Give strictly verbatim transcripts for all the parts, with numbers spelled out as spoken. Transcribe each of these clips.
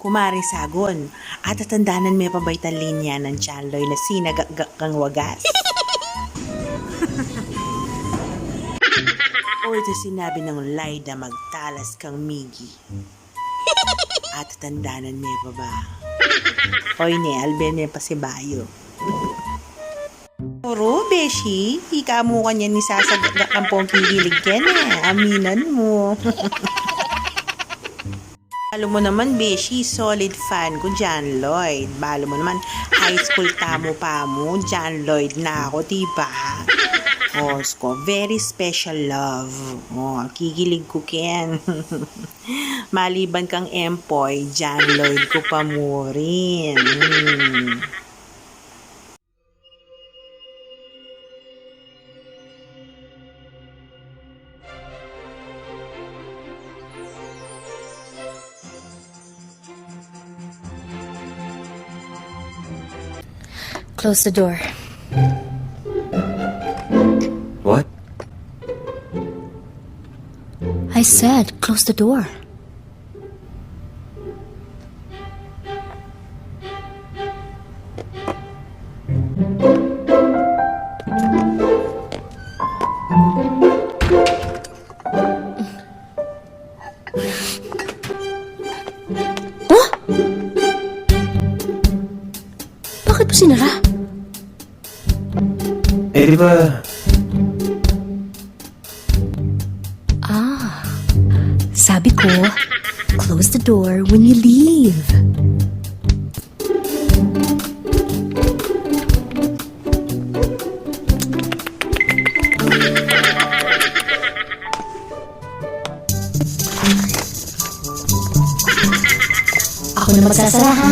Kumare Sagon, atatandanan me pa ba itang linya nang John Lloyd na sinagakgak kang wagas? O ita sinabi nang Lyda magtalas kang Miggy. Atatandanan me pa ba? Oy ne, albe me pa si bayu. Puro, beshi, ika mu kanyan isasagakgak ampong kikilig kene, aminan mu. Balu mu naman, beshi, solid fan ku John Lloyd. Balu mu naman, high school tamu pa mu, John Lloyd na ku, diba? O, ko, very special love. O, kikilig ku ken. Maliban kang Empoy, John Lloyd ku pa murin. Hmm. Close the door. What? I said, close the door. Oh? Bakit mo sinara? Eh, di ba? Ah, sabi ko, close the door when you leave. Ako na magsasara, ha?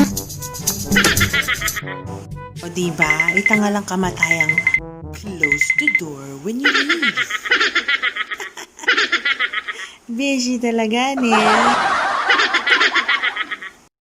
O, diba? Ita nga lang kamatayang close the door when you leave. Beshi talaga, ne?